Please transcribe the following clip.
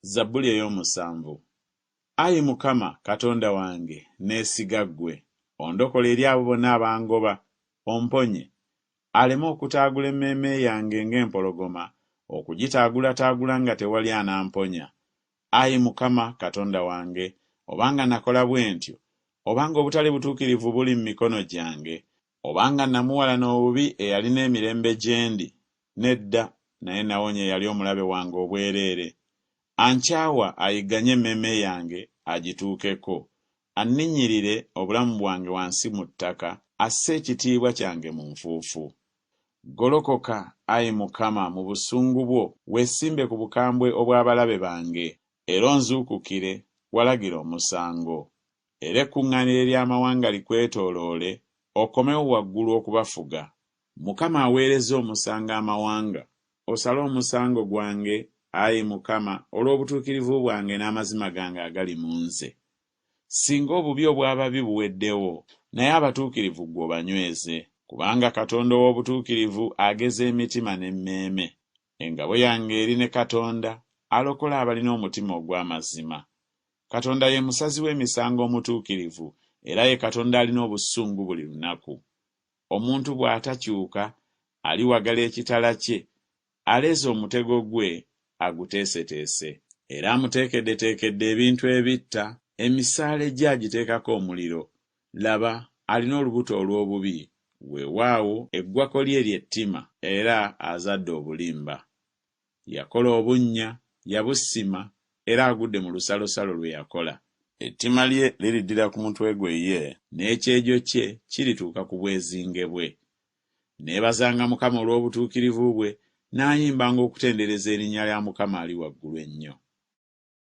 Zabbuli ey'omusanvu. Ayi Mukama, Katonda wange, neesiga ggwe. Ondokole eri abo bonna abangoba, omponye, aleme okutaagula emmeeme yange ng'empologoma, okugitaagulataagula nga tewali anamponya. Ayi Mukama, Katonda wange, obanga nakola bwe ntyo, obanga obutali butuukirivu buli mu mikono gyange, obanga namuwalana obubi eyalina emirembe gye ndi, nedda, naye nawonya eyali omulabe wange obwereere. Ankyawa ayigganye emmeeme yange agituukeko, anninnyirire obulamu bwange wansi mu ttaka, asse ekitiibwa kyange mu nfuufu. Golokoka, ayi Mukama, mu busungu bwo, weesimbe ku bukambwe obw'abalabe bange, era onzuukukire, walagire omusango. Era ekkuŋŋaaniro ery'amawanga likwetooloole, okomewo waggulu okubafuga. Mukama aweerezza omusango amawanga, osale omusango gwange, ayi Mukama, olw'obutuukirivu bwange n'amazima gange agali mu nze. Singa obubi obw'ababi buweddewo, naye abatuukirivu ggwe obanyweze. Kubanga Katonda ow'obutuukirivu ageza emitima n'emmeeme. Engabo yange eri ne Katonda, alokola abalina omutima ogw'amazima. Katonda ye musazi w'emisango omutuukirivu, era ye Katonda alina obusungu buli lunaku. Omuntu bw'atakyuka, aliwagala ekitala kye, aleeze omutego gwe, aguteeseteese. Era amuteekeddeteekedde ebintu ebitta, emisaale gye agiteekako omuliro. Laba, alina olubuto olw'obubi, weewaawo, eggwako lye ly'ettima, era azadde obulimba. Yakola obunnya, yabusima, era agudde mu lusalosalo lwe yakola. Ettima lye liriddira ku mutwe gwe ye, n'ekyejo kye kirituuka ku bwezinge bwe. Nneebazanga Mukama olw'obutuukirivu bwe, nnaayimbanga okutendereza erinnya lya Mukama Ali Waggulu Ennyo.